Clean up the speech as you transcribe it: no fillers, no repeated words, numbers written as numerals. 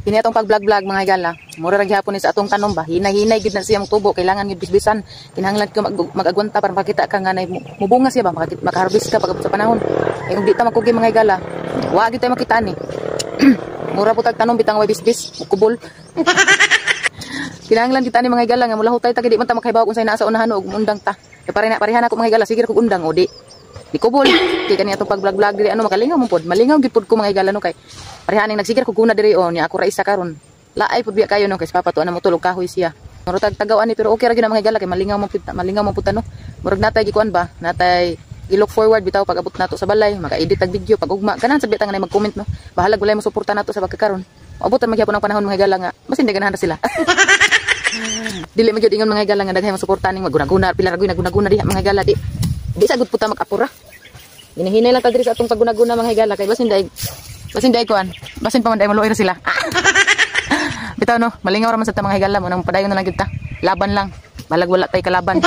Kini atong pag-vlog-vlog, mga higala. Mura ra gihapon ni sa atong tanom ba. Hinay-hinay gid na siya tubo, kailangan gid bisbisan. Kinahanglan ka mag-agwanta para makita ka nga nay mubunga siya ba, makaharvest ka pag sa panahon. Eh kung di ta magkugi, mga higala, wa gyud tayo makita ni. Mura po tag tanom bitang way bisbis, mukubol. Kinahanglan kita ni, mga higala, nga mulahutay ta kay di man ta makahibaw kung unsay naa sa unahan og undang ta. Kay pare na parehan ako, mga higala, sige ra kog undang o di. Di kubol. Kay kani atong pag-vlog-vlog diri ano, makalingaw mo pod. Malingaw gyud pod ko, mga higala, no, kay parehan ning nagsigir kog guna diri o niya ako ra isa karon. Laay pud biya kayo no, kay si Papa to na motulog, kahoy siya. Murag tag tagaw ani, pero okay ra gyud na, mga higala, kay malingaw mo pud no. Murag natay gikuan ba? Natay i-look forward bitaw pag abot nato sa balay, maka-edit tag video pag ugma. Ganahan sa biya nga mag-comment no. Bahalag walay mo suporta nato sa pagkakaron. Moabot man gyapon ang panahon, mga higala, nga basin di ganahan ra sila. Dili man gyud ingon, mga higala, nga daghay mo suporta ning maguna-guna, pila ra gyud naguna-guna diha, mga higala, di. Di sagud pud ta mag-apura. Ginahinay lang ta diri sa atong paguna-guna, mga higala, kay basin day kuan. Basin pa man day maluoy ra sila. Bitaw no, malingaw ra man sa ta, mga higala mo nang padayon na lang gyud ta. Laban lang. Balag wala tay kalaban.